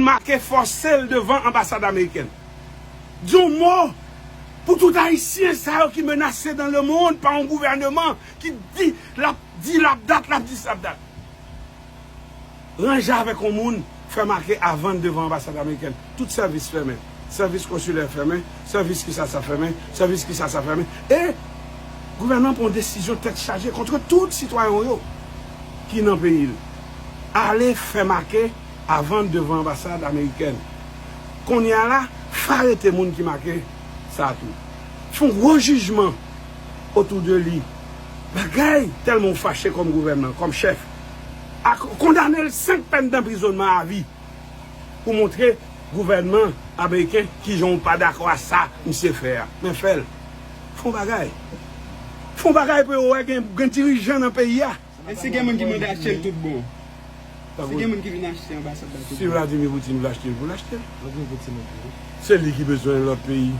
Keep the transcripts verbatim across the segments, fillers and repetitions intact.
make fòse l devan anbasad amerikèn. Di yon mo pou tout Ayisyen sa yo ki menase dans le monde pa yon gouvènman ki di l ap di l ap dat, l ap di s ap dat. Ranje avèk yon moun, fè make avan l devan anbasad amerikèn. Tout sèvis fèmen. Sèvis konsilè fèmen, sèvis kisa sa fèmen, sèvis kisa sa fèmen. E gouvènman pran yon desizyon tèt chaje kont tout sitwayen yo ki nan peyi l. Ale fè make avan l devan anbasad amerikèn. Kounye a la, fè arete moun ki make sa tou. Fè yon gwo jijman otou de li. Bagay, tèlman w fache kòm gouvènman, kòm chèf. Ak kondane l senk pèn danprizònman avi pou montre gouvènman ameriken kijan w pa dakò a sa misye fè a. Men fè l. Fè yon bagay. Fè yon bagay pou yo wè gen, gen dirijan nan peyi a. E si gen moun ki mande achte l tout bon? Si gen moun ki vin achte anbasad la tout bon? Si Vladimir Putin vle achte l, pou l achte l. Vladimir Putin nan peyi. Se li ki bezwen lòt peyi.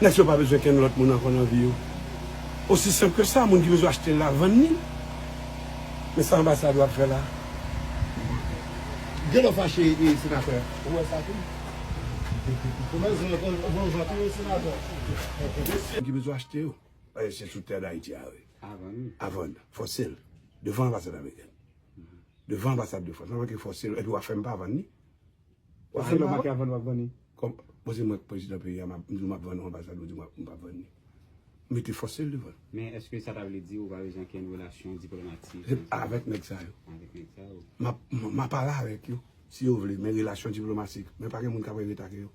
Nèg yo pa bezwen kenn lòt moun ankò nan vi yo. Osi senp ke sa, moun ki bezwen achte l la, vann li l. Men sa anbasad w ap fè la. Gen lè w fache, e, senatè. Ou wè sa tou? Ou bezwen, ou bezwen tou, senatè. Moun ki bezwen achte yo. E, se sou tè Dayiti a, wi. Avan, wi. Avan, fòse l. Devan anbasad amerikèn. Devan anbasad de Frans. Mwen ki fòse l, epi w ap fè m pa vann li. W ap fè m pa vann li. Kòm, bon, se mwen k prezidan peyi a, m ap, m di w m ap vann yon anbasad, ou di m ap, m p ap vann li. M mete fòse l devan l. Men èske sa ta vle di ou pa bezwen okenn relasyon diplomatik? Se avèk nèg sa yo. Avèk nèg sa yo. M ap, m, m ap pale avèk yo, si yo vle, men relasyon diplomatik. Men pa gen moun k ap retake yo.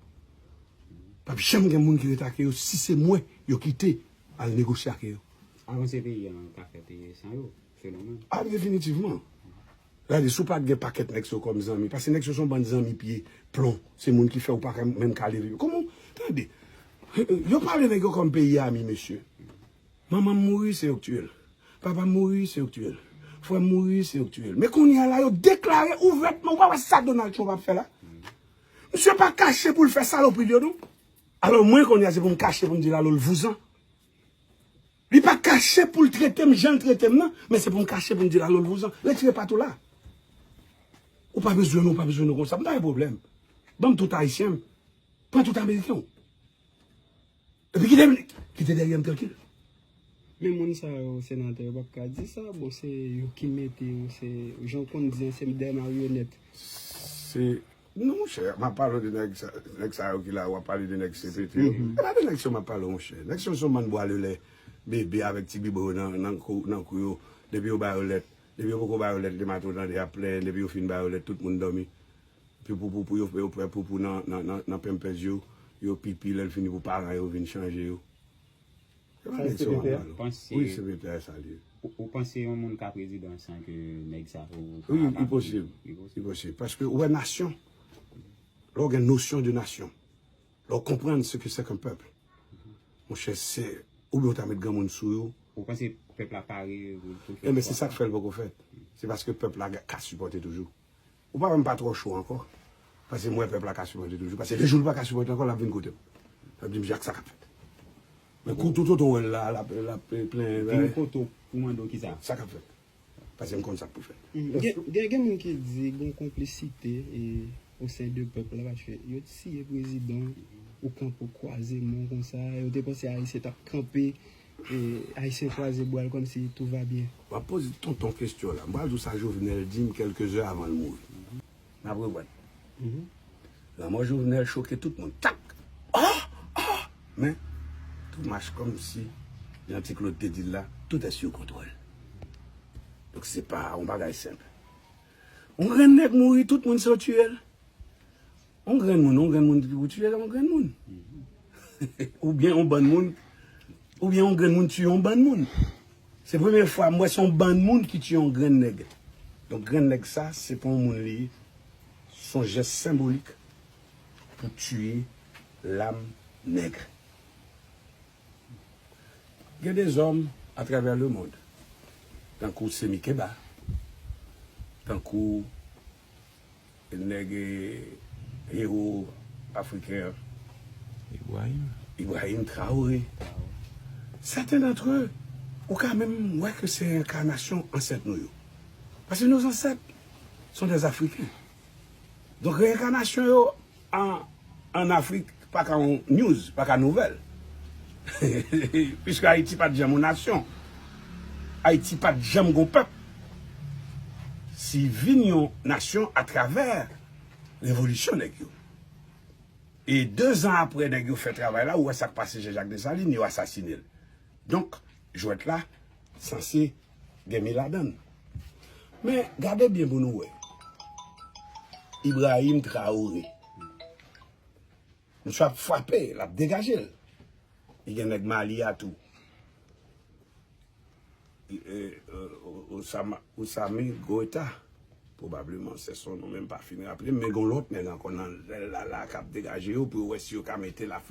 P ap janm gen moun ki retake yo, si se mwen yo kite al negosye ak yo. Avanse peyi a ka fèt, e, san yo, selon mwen. A, definitivman. Gade, si w pa t gen pakèt nèg sa yo kòm zanmi, paske nèg sa yo se yon bann zanmi pye plon, se moun ki fè w pa ka menm ka leve pye. Kòman, tande, yo pale nèg yo kòm peyi ami, mesye. Manman m mouri, se yo k tiye l. Papa m mouri, se yo k tiye l. Frè m mouri, se yo k tiye l. Men kounye a la, yo deklare ouvètman, ou pa wè sa Donald Trump ap fè la? Misye pa kache pou l fè salopri l yo, non. Alò, mwen, kounye a, se pou m kache, pou m di l alo l vouzan. Li pa kache pou l trete m jan l trete m nan, men se pou m kache pou m di l alo l vouzan. Retire pat ou la. Ou pa bezwen nou, ou pa bezwen nou konsa. M pa gen pwoblèm. Ban m tout ayisyen m. Pran tout ameriken w. Epi kite m, kite dèyè m trankil. Men moun sa yo, senatè, yo p ap ka di sa. Bon, se yo ki mete yo, se, jan w konn di an, se de maryonèt. Se Non, monchè, m ap pale w de nèg sa, nèg sa yo ki la, w ap pale de nèg C P T yo. E pa de nèg sa yo m ap pale w, monchè. Nèg sa yo se yon bann bwa lelè, bebe avèk ti bibo yo nan, nan kou, nan kou yo. Depi yo ba yo lèt, depi yo poko ba yo lèt, lematè w tande y ap plenyen, depi yo fin ba yo lèt, tout moun dòmi. Epi pou, pou, pou yo, yo pran poupou nan, nan, nan, nan pampers yo, yo pipi, lè l fini pou paran yo vin chanje yo. Se pa nèg sa yo m ap pale w. Wi, sekretè, salye. Ou, ou panse yon moun ka prezidan san ke nèg sa yo pa... Wi, li posib. Li posib. Li posib. Paske ou wè nasyon, lè w gen nosyon de nasyon, lè w konprann ce que c'est qu'un peuple, monchè, se, oubyen w ta met granmoun sou yo. Ou panse pèp la pare pou, pou fè... Enben, se sa k fè l poko fèt. Se paske pèp la ka sipòte toujou. Ou pa wè m pa twò cho ankò. Paske m wè pèp la ka sipòte toujou. Paske le jou l pa ka sipòte ankò, l ap vin kote m. L ap di m, "Jak, sa k ap fèt?" Men kou tout oto wè l la, l ap, l ap plenyen. Vin kote w pou mande w kisa? Sa k ap fèt? Paske m konn sa k pou fèt. Gen, gen, gen moun ki di gen konplisite e, o sen de pèp la, paske yo t siye prezidan, ou kanpe w kwaze men w konsa, yo te panse Ayisyen t ap kanpe E, Ayisyen kwaze bra l kòmsi tout va byen. W ap poze tonton kesyon la. M pral di w sa Jovenel di m kèlke zè avan l mouri. M ap reprann. Lanmò Jovenel choke tout moun. Tak! Ah! Ah! Men, tout mach kòmsi, jan Ti Claude te di l la, tout est sous contrôle. Donk, se pa yon bagay senp. Yon grenn nèg mouri, tout moun se yo tiye l. Yon grenn moun, yon grenn moun ki pou tiye yon grenn moun. Oubyen yon bann moun, oubyen yon grenn moun tiye yon bann moun. Se premye fwa m wè se yon bann moun ki tiye yon grenn nèg. Donk grenn nèg sa, se pa yon moun li ye. Se yon jès senbolik pou tiye lam nèg. Gen de zòm atravè lemonn, tankou Semi Keba, tankou nèg, eh, ewo afriken an, Ibrahim. Ibrahim Traoré. Certains d'entre eux, ou ka menm wè ke se enkanasyon ansèt nou yo. Paske nos ancêtres sont des Africains. Donk, reyènkanasyon yo an, an Afrik pa ka yon news, pa ka nouvèl. Piske Ayiti pa t janm yon nasyon. Ayiti pa t janm gon pèp. Si vin yon nasyon atravè revolisyon nèg yo. E dezan apre nèg yo fè travay la, ou wè sa k pase Jean-Jacques Dessalines, yo asasine l. Donk, jwèt la sanse gen men ladan l. Men, gade byen pou nou wè. Ibrahim Traoré. Misye ap frape, l ap degaje l. Li gen nèg Mali a tou. E, e, e, Osama, Osami Goïta. Pwobableman, se son non menm pa fin raple m, men gon lòt nèg ankò nan zèl la, la k ap degaje yo pou yo wè si yo ka mete la